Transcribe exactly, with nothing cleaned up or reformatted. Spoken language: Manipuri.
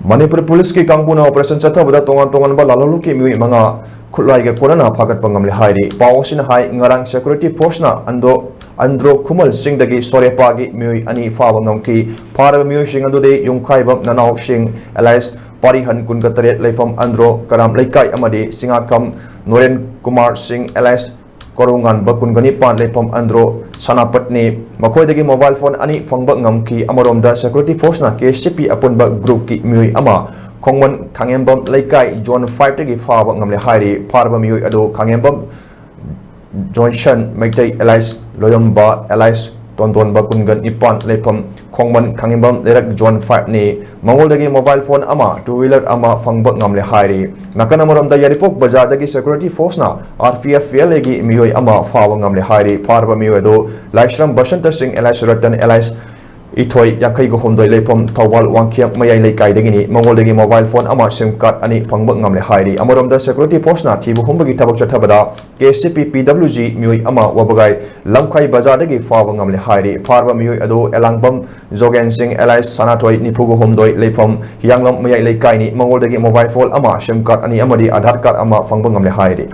ꯃꯅꯤꯄꯨꯔ ꯄꯨꯂꯤꯁꯀꯤ ꯀꯥꯡꯕꯨꯅ ꯑꯣꯄꯔꯦꯁꯟ ꯆꯠꯊꯕꯗ ꯇꯣꯉꯥꯟ ꯇꯣꯉꯥꯟꯕ ꯂꯥꯂꯣꯡꯂꯨꯞꯀꯤ ꯃꯤꯑꯣꯏ ꯃꯉꯥ ꯈꯨꯠꯂꯥꯏꯒ ꯀꯣꯟꯅꯅ ꯐꯥꯒꯠꯄ ꯉꯝꯂꯦ ꯍꯥꯏꯔꯤ꯫ ꯄꯥꯎ ꯑꯁꯤꯅ ꯍꯥꯏ, ꯉꯔꯥꯡ ꯁꯦꯀ꯭ꯌꯨꯔꯤꯇꯤ ꯐꯣꯔꯁꯅ ꯑꯟꯗ꯭ꯔꯣ, ꯑꯟꯗ꯭ꯔꯣ ꯈꯨꯃꯜ ꯆꯤꯡꯗꯒꯤ ꯁꯣꯔꯦꯄꯥꯒꯤ ꯃꯤꯑꯣꯏ ꯑꯅꯤ ꯐꯥꯕ ꯉꯝꯈꯤ꯫ ꯐꯥꯔꯕ ꯃꯤꯑꯣꯏꯁꯤꯡ ꯑꯗꯨꯗꯤ ꯌꯨꯝꯈꯥꯏꯕꯝ ꯅꯅꯥꯎꯁꯤꯡ ꯑꯦꯂꯥꯏꯁ ꯄꯥꯔꯤꯍꯟ ꯀꯨꯟꯒ ꯇꯔꯦꯠ ꯂꯩꯐꯝ ꯑꯟꯗ꯭ꯔꯣ ꯀꯔꯥꯝ ꯂꯩꯀꯥꯏ ꯑꯃꯗꯤ ꯁꯤꯡꯉꯥꯈꯝ ꯅꯣꯔꯦꯟ ꯀꯨꯃꯥꯔ ꯁꯤꯡ ꯑꯦꯂꯥꯏꯁ ꯀꯣꯔꯧꯉꯥꯟꯕ ꯀꯨꯟꯒ ꯅꯤꯄꯥꯟ ꯂꯩꯐꯝ ꯑꯟꯗ꯭ꯔꯣ ꯁꯅꯥꯄꯠꯅꯤ꯫ ꯃꯈꯣꯏꯗꯒꯤ ꯃꯣꯕꯥꯏꯜ ꯐꯣꯟ ꯑꯅꯤ ꯐꯪꯕ ꯉꯝꯈꯤ꯫ ꯑꯃꯔꯣꯝꯗ ꯁꯦꯀ꯭ꯌꯨꯔꯤꯇꯤ ꯐꯣꯔꯁꯅ ꯀꯦ ꯁꯤ ꯄꯤ ꯑꯄꯨꯟꯕ ꯒ꯭ꯔꯨꯞꯀꯤ ꯃꯤꯑꯣꯏ ꯑꯃ ꯈꯣꯡꯃꯟ ꯈꯥꯉꯦꯝꯕꯝ ꯂꯩꯀꯥꯏ ꯖꯣꯟ ꯐꯥꯏꯚꯇꯒꯤ ꯐꯥꯕ ꯉꯝꯂꯦ ꯍꯥꯏꯔꯤ꯫ ꯐꯥꯔꯕ ꯃꯤꯑꯣꯏ ꯑꯗꯨ Khangembam Johnson Meitei alias Loyamba alias Tondonba ꯀꯨꯟꯒ ꯅꯤꯄꯥꯟ ꯂꯩꯐꯝ ꯈꯣꯡꯃꯟ ꯈꯥꯉꯦꯝꯕꯝ ꯂꯩꯔꯛ ꯖꯣꯟ ꯐꯥꯏꯚꯅꯤ꯫ ꯃꯉꯣꯟꯗꯒꯤ ꯃꯣꯕꯥꯏꯜ ꯐꯣꯟ ꯑꯃ, ꯇꯨ ꯋꯤꯂꯔ ꯑꯃ ꯐꯪꯕ ꯉꯝꯂꯦ ꯍꯥꯏꯔꯤ꯫ ꯅꯥꯀꯟ ꯑꯃꯔꯣꯝꯗ ꯌꯥꯏꯔꯤꯄꯣꯛ ꯕꯖꯥꯔꯗꯒꯤ ꯁꯦꯀ꯭ꯌꯨꯔꯤꯇꯤ ꯐꯣꯔꯁꯅ ꯑꯥꯔ ꯄꯤ ꯑꯦꯐ ꯐꯦꯜ ꯑꯦꯒꯤ ꯃꯤꯑꯣꯏ ꯑꯃ ꯐꯥꯕ ꯉꯝꯂꯦ ꯍꯥꯏꯔꯤ꯫ ꯐꯥꯔꯕ ꯃꯤꯑꯣꯏ ꯑꯗꯨ ꯂꯥꯏꯁ꯭ꯔꯝ ꯕꯁꯟꯇ ꯁꯤꯡ ꯑꯦꯂꯥꯏꯁ ꯔꯇꯟ ꯑꯦꯂꯥꯏꯁ ꯏꯊꯣꯏ ꯌꯥꯡꯈꯩꯒ ꯍꯨꯝꯗꯣꯏ ꯂꯩꯐꯝ ꯊꯧꯕꯥꯜ ꯋꯥꯡꯈꯦꯝ ꯃꯌꯥꯏ ꯂꯩꯀꯥꯏꯗꯒꯤꯅꯤ꯫ ꯃꯉꯣꯟꯗꯒꯤ ꯃꯣꯕꯥꯏꯜ ꯐꯣꯟ ꯑꯃ, ꯁꯤꯝ ꯀꯥꯔꯗ ꯑꯅꯤ ꯐꯪꯕ ꯉꯝꯂꯦ ꯍꯥꯏꯔꯤ꯫ ꯑꯃꯔꯣꯝꯗ ꯁꯦꯀ꯭ꯌꯨꯔꯤꯇꯤ ꯐꯣꯔꯁꯅ ꯊꯤꯕ ꯍꯨꯝꯕꯒꯤ ꯊꯕꯛ ꯆꯠꯊꯕꯗ ꯀꯦ ꯁꯤ ꯄꯤ ꯄꯤ ꯗꯕ꯭ꯂꯤꯎ ꯖꯤ ꯃꯤꯑꯣꯏ ꯑꯃ ꯋꯥꯕꯒꯥꯏ ꯂꯝꯈꯥꯏ ꯕꯖꯥꯔꯗꯒꯤ ꯐꯥꯕ ꯉꯝꯂꯦ ꯍꯥꯏꯔꯤ꯫ ꯐꯥꯔꯕ ꯃꯤꯑꯣꯏ ꯑꯗꯨ ꯑꯦꯂꯥꯡꯕꯝ ꯖꯣꯒꯦꯟ ꯁꯤꯡ ꯑꯦꯂꯥꯏꯁ ꯁꯅꯥꯊꯣꯏ ꯅꯤꯐꯨꯒ ꯍꯨꯝꯗꯣꯏ ꯂꯩꯐꯝ ꯍꯤꯌꯥꯡꯂꯝ ꯃꯌꯥꯏ ꯂꯩꯀꯥꯏꯅꯤ꯫ ꯃꯉꯣꯟꯗꯒꯤ ꯃꯣꯕꯥꯏꯜ ꯐꯣꯟ ꯑꯃ, ꯁꯤꯝ ꯀꯥꯔꯗ ꯑꯅꯤ ꯑꯃꯗꯤ ꯑꯙꯥꯔ ꯀꯥꯔꯗ ꯑꯃ ꯐꯪꯕ ꯉꯝꯂꯦ ꯍꯥꯏꯔꯤ꯫